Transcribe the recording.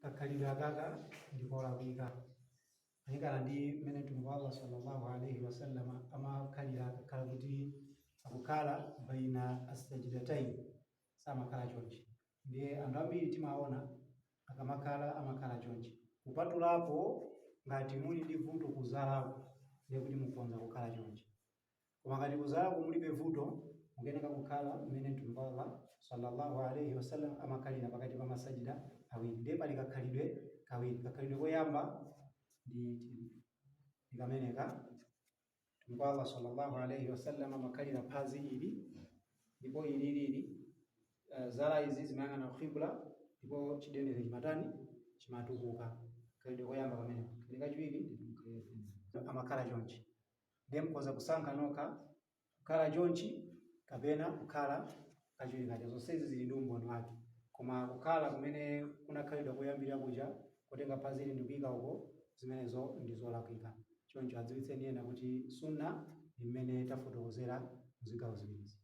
Kakhalidwe akaka ndi kolakwika malingana ndi mmene Mtumiki wa Allah sallallahu alaihi wasallam amakhalira akakhala kuti akukhala baina asajidatayn, samakhala chonchi. Ndiye anthu ambiri timaona akamakhala amakhala chonchi, kupatulapo ngati muli ndi vuto kuzalako, ndiye kuti mukonza kukhala chonchi. Koma ngati kuzalako mulibe vuto, mukuyeneka kukhala mmene Mtumiki wa Allah sallallahu alayhi wasallam amakhalira pakati pa masajida awiri. Ndiye pali kakhalidwe kawiri. Kakhalidwe koyamba ndi kameneka. Mtumiki wa Allah sallallahu alayhi wasallam amakhalira phazi ili, ndipo ili lili zala izi zimayang'ana khibla, ndipo chidendene chimatani? Chimatukuka. Kakhalidwe koyamba kameneka. Kakhalidwe kachiwiri amakhala chonchi. Ndiye mukhoza kusankha nokha kukhala chonchi kapena kukhala kachiwiri kaja. Zonsezi zili ndi umboni wake. Koma kukhala kumene kunakhalidwa koyambirira kuja, kutenga phazi ili ndikuyika uko, zimenezo ndi zolakwika. Choncho adziwitseni ena kuti sunna ndi mmene tafotokozera muzigawo ziwirizi.